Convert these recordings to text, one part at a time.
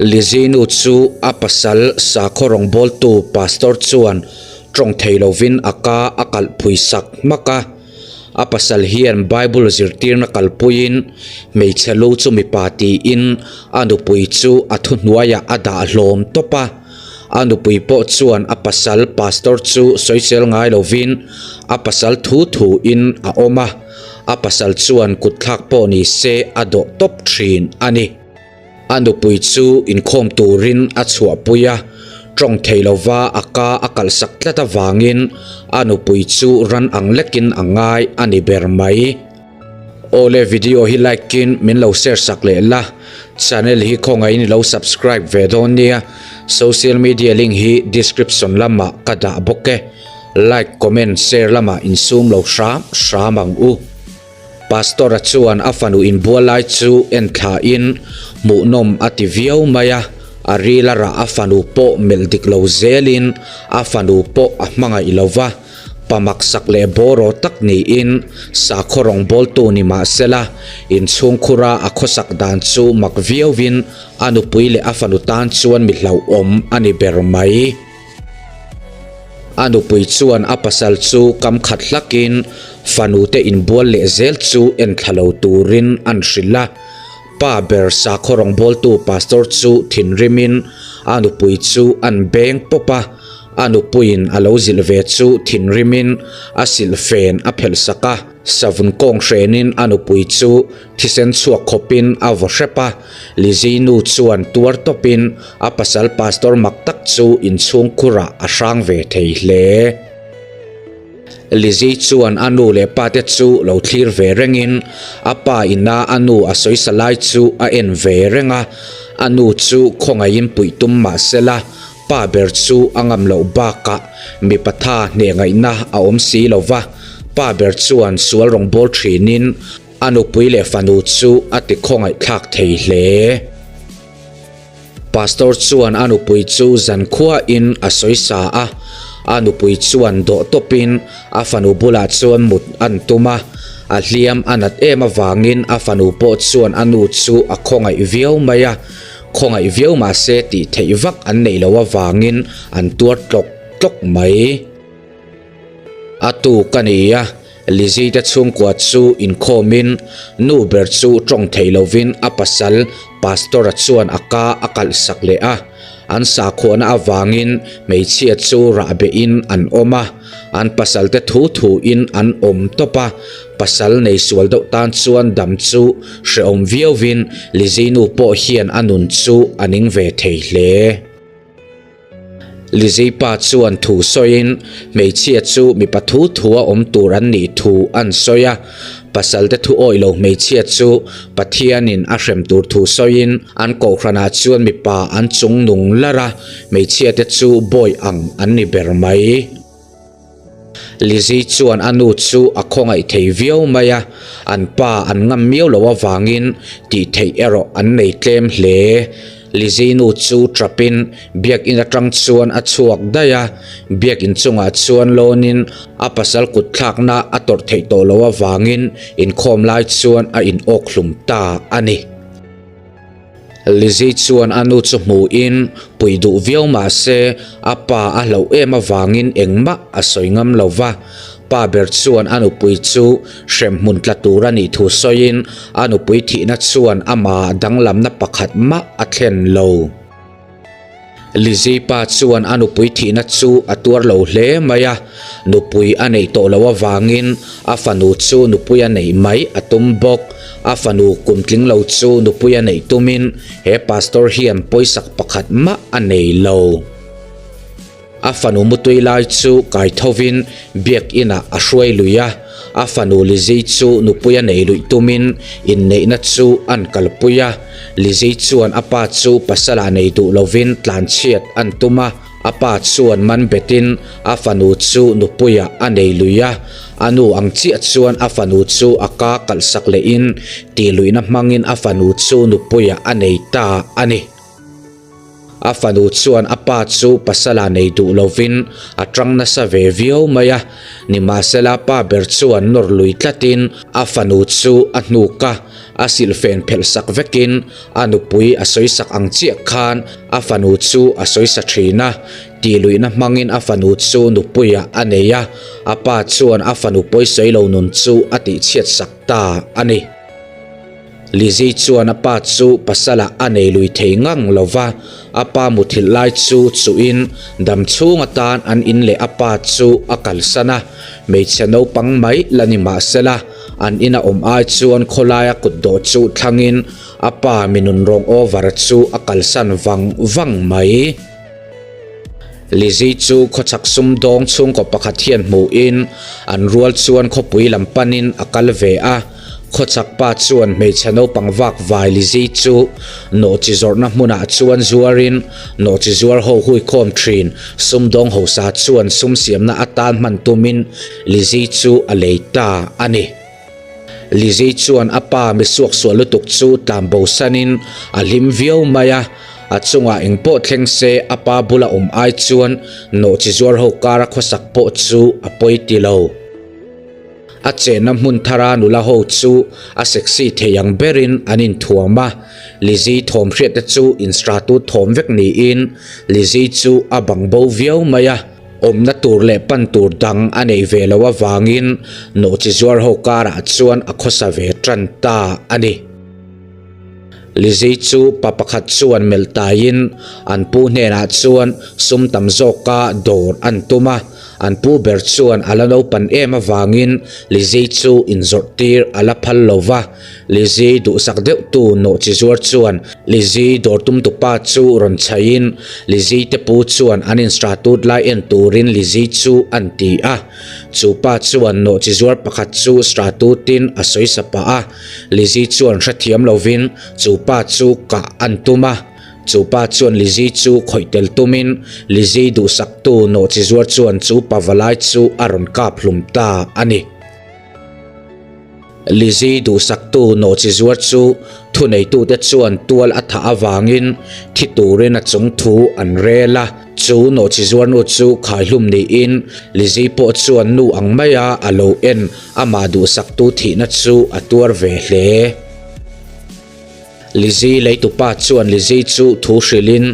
Lizzy nu chu a pasal sakhaw rawngbawltu pastor chuan tawng thei lovin a ka a kalh phui sak hmak a. A pasal hian Bible zirtirna kalpuiin hmeichhe lu chu mipa tiin a nupui chu a thuhnuaiah a dah hlawm tawp a. A nupui pawh chuan a pasal pastor chu sawisel ngai lovin a pasal thu thuin a awm a, a pasal chuan kutthlak pawh ni se a dawh tawp thin a ni. A nupui chu inkhawm turin a chhuahpui a, tawng thei lova a ka a kalhsak tlat avangin a nupui chu ran ang lekin a ngai a ni ber mai. Awle video hi like in min lo share sak leh la, channel hi khawngaihin i lo subscribe ve dawn nia, social media link hi description lamah ka dah bawk e, like comment share lamah insum lo hram hram ang u. Pastor a chuan a fanu inbual lai chu en thla in hmuhnawm a ti viau mai a, a ril a rah a fanu pawh melh dik lo zel in a fanu pawh a hmangaih lo va. Pa maksak leh bawraw tak niin sakhaw rawngbawltu ni mah sela, inchhungkhura a khawsak dan chu mak viauin a nupui leh a fanu tan chuan mi hlauhawm a ni ber mai. A nupui chuan a pasal chu kam khat hlakin fanute inbual leh zel chu enthla lo turin an hrilh a. Pa ber sakhaw rawngbawltu pastor chu thinrimin a nupui chu an beng pawp a. A nupuiin a lo zilh ve chu thinrimin a silhfen a phelh sak a, savun kawng hrenin a nupui chu thisen chhuak khawpin a vaw hrep a. Lizzy nu chuan tuar tawpin a pasal pastor mak tak chu inchhungkhurah a hrang ve thei hle. Lizzy chuan a nu leh pate chu lo thlir ve rengin a pa ina a nu a sawisa lai chu a en ve reng a, a nu chu khawngaihin puih tum mah sela Pa ber chu a ngam loh bakah mipa tha hneh ngaihna a awm si lo va, pa ber chuan sual rawngbâwl ṭhinin a nupui leh fanu chu a ti khawngaihthlak thei hle. Pastor chuan a nupui chu zankhuain a sawi sa a, a nupui chuan dawh tawpin a fanu bulah chuan mut an tum a, a hliam a nat em avangin a fanu pawh chuan a nu chu a khawngaih viau mai a. Khawngaih viau mahse tih theih vak an neih loh avangin an tuar tlawk tlawk mai. A tuk a ni a, Lizzy te chhungkua chu inkhawmin nu ber chu tawng theih lovin a pasal Pastor-a chuan a ka a kalh sak leh a. An sakhuana avangin hmeichhia chu rahbehin an awm a. An pasal te thu thuin an awm tawp a, pasal nei sual deuh tan chuan dam chu hrehawm viauvin Lizzy nu pawh hian a nun chu a ning ve thei hle. Lizzy pa chuan thu sawiin hmeichhia chu mipa thu thua awm tur an nih thu an sawi a, pasal te thu awih lo hmeichhia chu Pathianin a hrem tur thu sawiin an kohhranah chuan mipa an chung nung lar a, Hmeichhia te chu bawi ang an ni ber mai. Lizzy chuan a nu chu a khawngaih thei viau mai a, an pa an ngam miau loh avangin tih theih erawh an nei tlem hle. Lizzy nu chu trapin biakin atang chuan a chhuak daih a, biakin chungah chuan lawnin a pasal kut thlakna a tawrh theih tawh loh avangin inkhawm lai chuan a inawk hlum ta a ni. Lizzy chuan a nu chu hmuhin pui duh viau mah se a pa a hlauh em avangin engmah a sawi ngam lo va. Pa ber chuan a nupui chu hremhmun tla tur a nih thu sawiin a nupui thihna chuan amah danglamna pakhat mah a thlen lo. Lizzy pa chuan a nupui thihna chu a tuar lo hle mai a, nupui a neih tawh loh avangin a fanu chu nupui a neih mai a tum bawk. A fanu kum tling lo chu nupui a neih tumin he pastor hian pawisak pakhat mah a nei lo. A fanu mutui lai chu kai thovin biakinah a hruai lui a, a fanu Lizzy chu nupui a nei luih tumin inneihna chu an kalpui a. Lizzy chuan a pa chu pasala nei duh lovin tlanchhiat an tum a, a pa chuan man betin a fanu chu nupuiah a nei lui a, a nu ang chiah chuan a fanu chu a ka kalhsak lehin tihluihna hmangin a fanu chu nupuiah a nei ta a ni. A fanu chuan a pa chu pasala nei duh lovin a tang nasa ve viau mai a, nimahsela pa ber chuan nawr lui tlatin a fanu chu a hnuk a, a silhfen phelh sak vekin a nupui a sawi sak ang chiah khan a fanu chu a sawi sa thin a, tihluihna hmangin a fanu chu nupuiah a nei a, a pa chuan a fanu pawisawi lo nun chu a tihchhiat sak ta a ni. Lizzy chuan a pa chu pasalah a nei lui thei ngang lo va, a pa muthilh lai chu chuhin dam chhung atan an in leh a pa chu a kalsan a, hmeichhe naupang mai la ni mah sela, an ina awm ai chuan khawlaia kutdawh chu thlangin a pa mi nunrawng over chu a kalsan vang vang mai. Lizzy chu khawchhak sumdawng chhungkaw pakhat hian hmuhin an rual chuan khawpui lam panin a kal ve a. Khawchhak pa chuan hmeichhe naupang vak vai Lizzy chu nawhchi zawrhna hmunah chuan zuarin nawhchi zuar ho huikhawm thin sumdawng hausa chuan sum siamna atan hman tumin Lizzy chu a lei ta a ni. Lizzy chuan a pa mi suaksual lutuk chu tlan bosanin a hlim viau mai a, a chungah eng pawh thleng se a pa bula awm ai chuan nawhchi zuar ho kara khawsak pawh chu a pawi ti lo. A chenna hmun thara nula ho chu a sexy thei ang berin an inthuam a, Lizzy thawm hriat te chu instratut thawm vek niin Lizzy chu a bang bo viau mai a. Awmna tur leh pan tur dang a nei ve lo avangin nawhchi zuar ho karah chuan a khawsa ve tan ta a ni. Lizzy chu pa pakhat chuan melh taiin an pu hnenah chuan sum tam zawka dawr an tum a, an pu ber chuan a la naupan em avangin Lizzy chu inzawrh tir a la phal lo va. Lizzy duhsak deuhtu nawhchi zuar chuan Lizzy dawr tumtupa chu rawn chhaihin Lizzy te pu chuan an instratut lai en turin Lizzy chu an ti a. Chu pa chuan nawhchi zuar pakhat chu stratutin a sawi sa pah a. Lizzy chuan hrethiam lovin chu pa chu kah an tum a. Chu pa chuan Lizzy chu khawih tel tumin Lizzy duhsaktu nawhchi zuar chuan chu pa valai chu a rawn kap hlum ta a ni. Lizzy duhsaktu nawhchi zuar chu thuneitute chuan tual a thah avangin thi turin a chung thu an rel a. Chu nawhchi zuarnu chu khaihlum niin Lizzy pawh chuan nu ang maia a lo en amah duhsaktu thihna chu a tuar ve hle. Lizzy leitupa chuan Lizzy chu thu hrilhin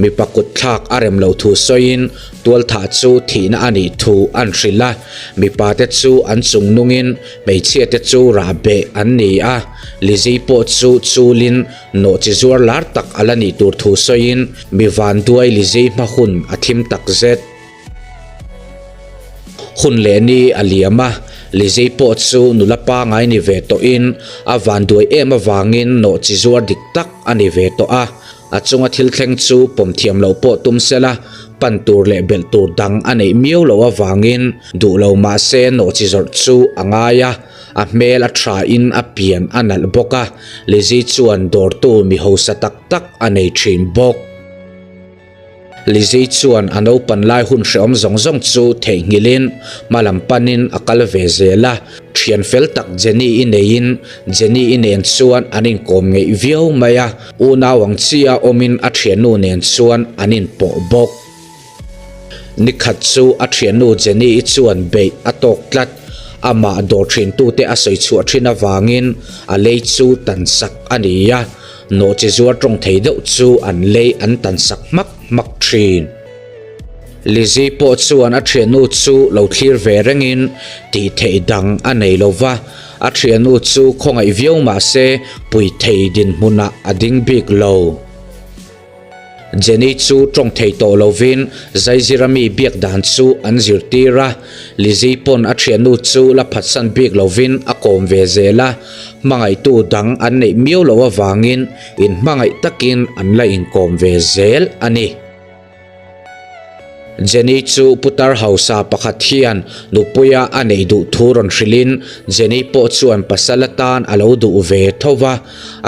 mipa kut thlak a rem loh thu sawiin tualthah chu thihna a nih thu an hrilh a, mipa te chu an chung nungin hmeichhia te chu rah beh an ni a, Lizzy pawh chu chulin nawhchi zuar lar tak a la nih tur thu sawiin mi vanduai Lizzy hma hun a thim tak zet. Hun leh ni a liam a, Lizzy pawh chu nula pangai ni ve tawhin a vanduai em avangin nawhchi zuar dik tak a ni ve tawh a. A chunga thil thleng chu pawm thiam loh pawh tum sela, pan tur leh belh tur dang a neih miau loh avangin duh lo mah se nawhchi zawrh chu a ngai a, a hmel a thain a pian a nalh bawk a, Lizzy chuan dawrtu mi hausa tak tak a nei thin bawk. Lizzy chuan a naupan lai hun hreawm zawng zawng chu theihnghilhin hma lam panin a kal ve zel a, thian fel tak Jenny-i neiin Jenny-i nen chuan an inkawm ngeih viau mai a, unau ang chia awmin a thiannu nen chuan an inpawh bawk. Nikhat chu a thiannu Jenny-i chuan beih a tawk tlat, amah dawr thintute a sawi chhuah thin avangin a lei chu tan sak a ni a, Nawhchi zuar tawng thei deuh chu an lei an tan sak hmak hmak thin. Lizzy pawh chuan a thiannu chu lo thlir ve rengin tih theih dang a nei lo va, a thiannu chu khawngaih viau mah se pui thei dinhmunah a ding bik lo. Jenny chu tawng thei tawh lovin zaizira mi biak dan chu an zirtir a, Lizzy pawn a thiannu chu la phatsan bik lovin a kawm ve zel a, hmangaihtu dang an neih miau loh avangin inhmangaih takin an la inkawm ve zel a ni. Jenny chu putar hausa pakhat hian nupuia a neih duh thu rawn hrilhin Jenny pawh chuan pasal atan a lo duh ve tho va.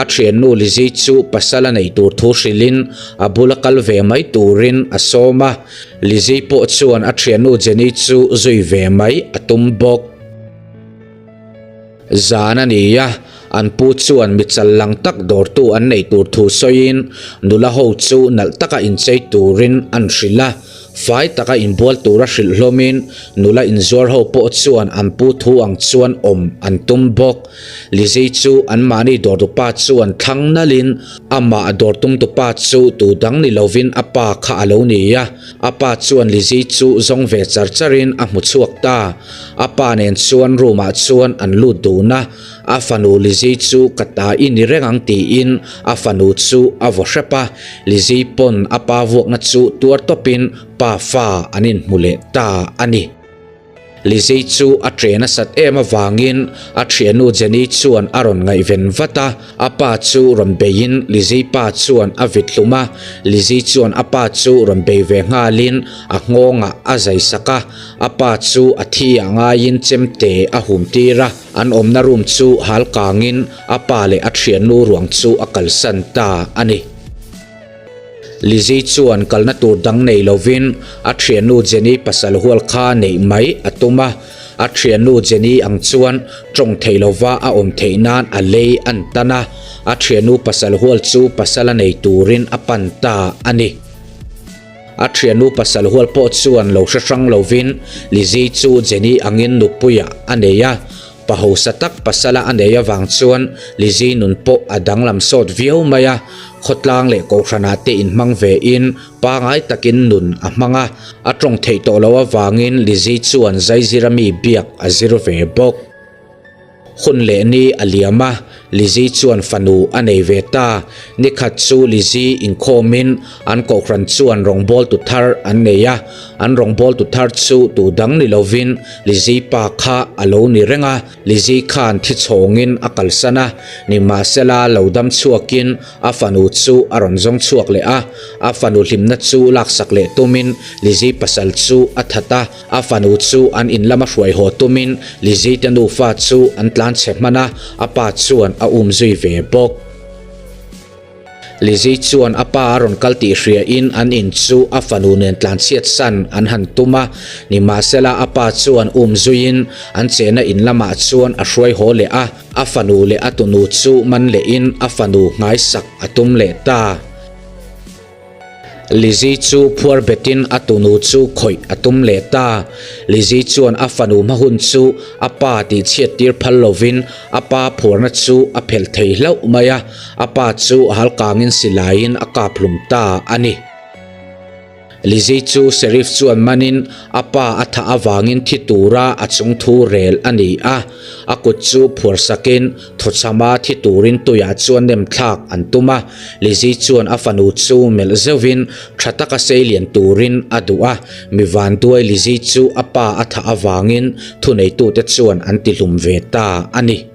A thiannu Lizzy chu pasal a neih tur thu hrilhin a bula kal ve mai turin a sawm a. Lizzy pawh chuan a thiannu Jenny chu zui ve mai a tum bawk. Zan a ni a, An pu chuan mi chal lang tak dawrtu an neih tur thu sawiin nula ho chu nalh taka inchei turin an hrilh a. Fai taka inbual tura hrilh hlawmin nula inzuar ho pawh chuan an pu thu ang chuan awm an tum bawk. Lizzy chu anmahni dawrtupa chuan thlang nalhin amah dawr tumtupa chu tu dang ni lovin a pa kha a lo ni a. A pa chuan Lizzy chu zawng ve char charin a hmu chhuak ta. A pa nen chuan room ah chuan an lut dun a. A fanu Lizzy chu ka ta i ni reng ang tiin a fanu chu a vaw hrep a, Lizzy pawn a pa vuakna chu tuar tawpin pa fa an inhmu leh ta a ni. Lizzy chu a ṭe nasat em avangin a ṭhiannu Jenny chuan a rawn ngaihven vat a, a pa chu rawn beiin Lizzy pa chuan a vit hlum a, Lizzy chuan a pa chu rawn bei ve nghalin a nghawngah a zai sak a, a pa chu a thi ah ngaiin chemte a hum tir a. An awmna room chu hal kangin a pa leh a thiannu ruang chu a kalsan ta a ni. Lizzy chuan kalna tur dang nei lovin a thiannu Jenny pasal hual kha neih mai a tum a, a thiannu Jenny ang chuan tawng thei lova a awm theih nan a lei an tan a, a thiannu pasal hual chu pasal a nei turin a pan ta a ni. A thiannu pasal hual pawh chuan lo hre hrang lovin Lizzy chu Jenny angin nupuiah a nei a, pa hausa tak pasala a nei avang chuan Lizzy nun pawh a danglam sawt viau mai a, khawtlang leh kohhranah te inhmang vein pangai takin nun a hmang a, a tawng theih tawh loh avangin Lizzy chuan zaizira mi biak a zir ve bawk. Hun leh ni a liam a, Lizzy chuan fanu a nei ve ta. Nikhat chu Lizzy inkhawmin an kohhran chuan rawngbawltu thar an nei a, an rawngbawltu thar chu tu dang ni lovin Lizzy pa kha a lo ni reng a. Lizzy khan thi chhawngin a kalsan a, nimahsela lo dam chhuakin a fanu chu a rawn zawng chhuak leh a, a fanu hlimna chu laksak leh tumin Lizzy pasal chu a that a. A fanu chu an in lama hruai haw tumin Lizzy te nufa chu an tlan chhe hman a, a pa chuan a um zui ve bawk. Lizzy chuan a pa a rawn kal tih hriain an in chu a fanu nen tlan chhiat san an han tum a, nimahsela a pa chuan um zuiin an chehna in lamah chuan a hruai haw leh a, a fanu leh a tunu chu man lehin a fanu nghaisak a tum leh ta. Lizzy chu phuar betin a tunu chu khawih a tum leh ta. Lizzy chuan a fanu hma hun chu a pa tih chhiat tir phal lovin a pa phuarna chu a phelh thei hlauh mai a, a pa chu hal kangin silaiin a kap hlum ta a ni. Lizzy chu Sheriff chuan manin a pa a thah avangin thi tura a chungthu rel a ni a, a kut chu phuar sakin Thawchhama thi turin tuiah chuan nem thlak an tum a, Lizzy chuan a fanu chu melh zeuhin tha taka seilian turin a duh a, mi vanduai Lizzy chu a pa a thah avangin thuneitute chuan an tihlum ve ta a ni.